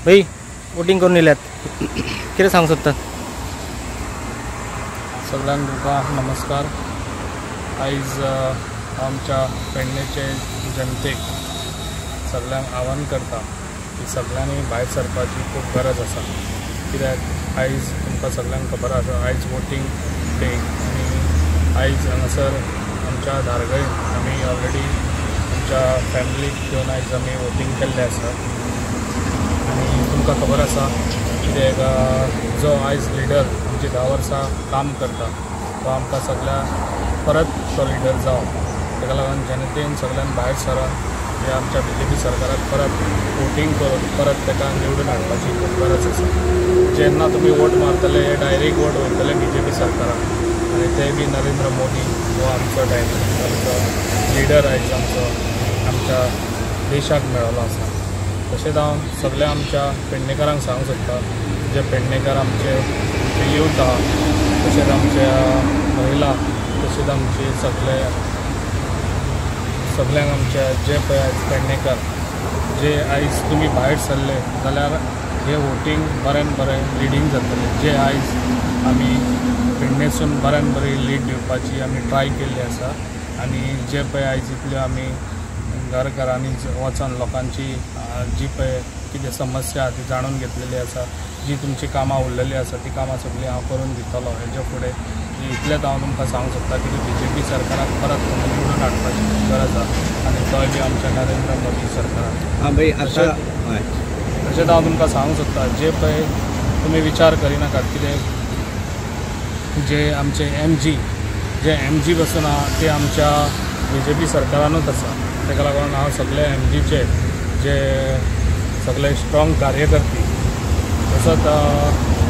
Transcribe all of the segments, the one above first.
भाई वोटिंग करून येयल्यात, कितें सांगूंक सोदता? सगळ्यांक तुमकां नमस्कार. आयज आमच्या पेडणेचे जनतेक सगळ्यांक आव्हान करता की सगळ्यांनी भायर सरपाची खूब गरज आसा. कित्याक आयज तुमकां सगळ्यांक खबर आसा, आयज वोटींग डे आनी आयज हांगासर आमच्या धारगळीन आमी ऑलरेडी आमच्या फॅमिलीक घेवन आयज आमी वोटींग केल्लें आसा. आनी तुमकां खबर आसा कित्याक जो आयज लिडर आमची 10 वर्सां काम करता तो आमकां सगळ्या परत तो लिडर जावं, ताका लागून जनतेन सगळ्यान भायर सरून हे आमच्या बीजेपी सरकाराक परत वोटींग करून परत ताका निवडून हाडपाची खूब गरज आसा. जेन्ना तुमी वोट मारतले हे डायरेक्ट वोट वयतले बीजेपी सरकाराक आनी ते बी नरेंद्र मोदी हो आमचो आमचो लिडर आयज आमचो आमच्या देशाक मेळिल्लो आसा. तशेंच हांव सगळ्या आमच्या पेडणेकारांक सांगूंक सोदता, जे पेडणेकार आमचे यूथ आहा, तशेंच आमच्या महिला, तशेंच आमचे सगळे सगळ्यांक आमच्या जे पळय आयज पेडणेकार जे आयज तुमी भायर सरले जाल्यार हे वोटींग बऱ्यान बरें लिडींग जातलें. जे आयज आमी पेडणेसून बऱ्यान बरी लीड दिवपाची आमी ट्राय केल्ली आसा. आनी जे पळय आयज इतल्यो आमी घर घरांनी वचोन लोकांची जी पळय कितें समस्या आहा ती जाणून घेतलेली आसा, जी तुमची कामां उरलेली आसा ती कामां सगळीं हांव करून दितलो. हेच्या फुडें इतलेंच हांव तुमकां सांगूंक सोदता की बीजेपी सरकाराक परत निवडून हाडपाची गरज आसा आनी तोय बी आमच्या नरेंद्र मोदी सरकाराक. हां भाई, आतां तशेंच हांव तुमकां सांगूंक सोदता, जे पळय तुमी विचार करिनाकात कितें जे आमचे एमजी जे एमजी बसून आहा ते आमच्या बीजेपी सरकारानूच आसा. ताका लागून हांव सगळे एमजीचे जे सगळे स्ट्रॉंग कार्यकर्ते तसोच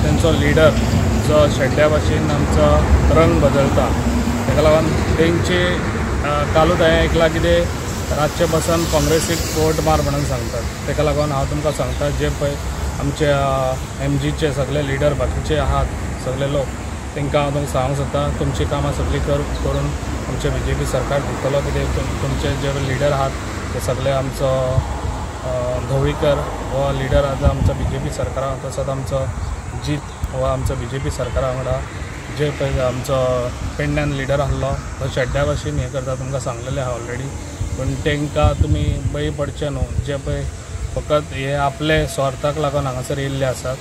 तेंचो लिडर जो शेड्ड्या भाशेन आमचो रंग बदलता, ताका लागून तेंचे कालूच हांवें आयकलां कितें रातचे बसून काँग्रेसीक वोट मार म्हणून सांगतात. ताका लागून हांव तुमकां सांगता, जे पळय आमच्या एमजीचे सगळे लिडर बाकीचे आहात सगळे लोक, तांकां हांव तुमकां सांगूंक सोदता तुमची कामां सगळीं करून आमचें बीजेपी सरकार दितलो. कितें तुमचे जे लिडर आहात ते सगळे आमचो धवळीकर हो लिडर आतां आमचो बीजेपी सरकारा, तसोच आमचो जीत हो आमचो बीजेपी सरकारा वांगडा जे पळय आमचो पेडण्यान लिडर आहलो तो शेड्ड्या भाशेन हें करता, तुमकां सांगलेलें आहा ऑलरेडी. पूण तांकां तुमी बळी पडचें न्हू, जे पळय फकत हे आपले स्वार्थाक लागून हांगासर येयल्ले आसात.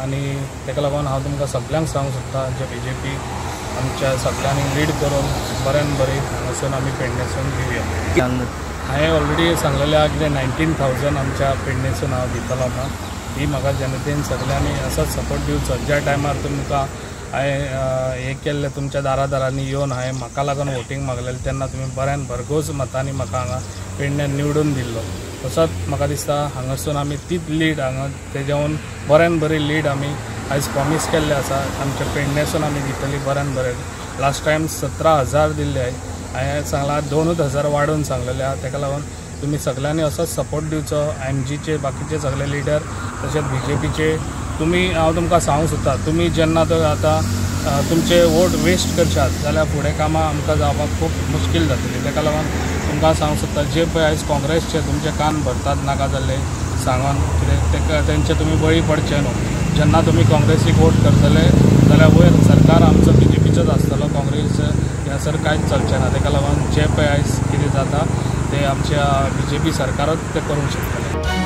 आनी ताका लागून हांव तुमकां सगळ्यांक सांगूंक सोदता, जे बीजेपी आमच्या सगळ्यांनी लीड करून बऱ्यान बरी हांगासून आमी पेडणेसून दिवया. हांवें ऑलरेडी सांगलेलें आहा कितें 19,000 आमच्या पेडणेसून हांव दितलो म्हणून. ही म्हाका जनतेन सगळ्यांनी असोच सपोर्ट दिवचो. ज्या टायमार तुमकां हांवें हें केल्लें तुमच्या दारा दारांनी येवन हांवें म्हाका लागून वोटींग मागलेलें तेन्ना तुमी बऱ्यान भरघोस मतांनी म्हाका हांगा पेडण्यान निवडून दिल्लो. तसोच म्हाका दिसता हांगासून आमी तीच लीड हांगा तेज्याहून बऱ्यान बरी लीड आमी आयज प्रॉमीस केल्लें आसा आमच्या पेडणेसून आमी दितली बऱ्यान बरें. लास्ट टायम 17,000 दिल्ले हांवें सांगलां, 2,000 वाडोवन सांगलेलें आहा. ताका लागून तुमी सगळ्यांनी असोच सपोर्ट दिवचो एमजीचे बाकीचे सगळे लिडर तशेंच बीजेपीचे. तुमी हांव तुमकां सांगूंक सोदता, तुमी जेन्ना तर आतां तुमचे वोट वेस्ट करशात जाल्यार फुडें कामां आमकां जावपाक खूब मुश्कील जातली. ताका लागून तुमकां सांगूंक सोदता, जे पळय आयज काँग्रेसचे तुमचे कान भरतात नाका जाल्ले सांगून कितें ताका तेंचे तुमी बळी पडचे न्हू. जेन्ना तुमी काँग्रेसीक वोट करतले जाल्यार वयर सरकार आमचो बीजेपीचोच आसतलो, काँग्रेस ह्यासर कांयच चलचें ना. ताका लागून जे पळय आयज कितें जाता ते आमच्या बीजेपी सरकारच ते करूंक शकतले.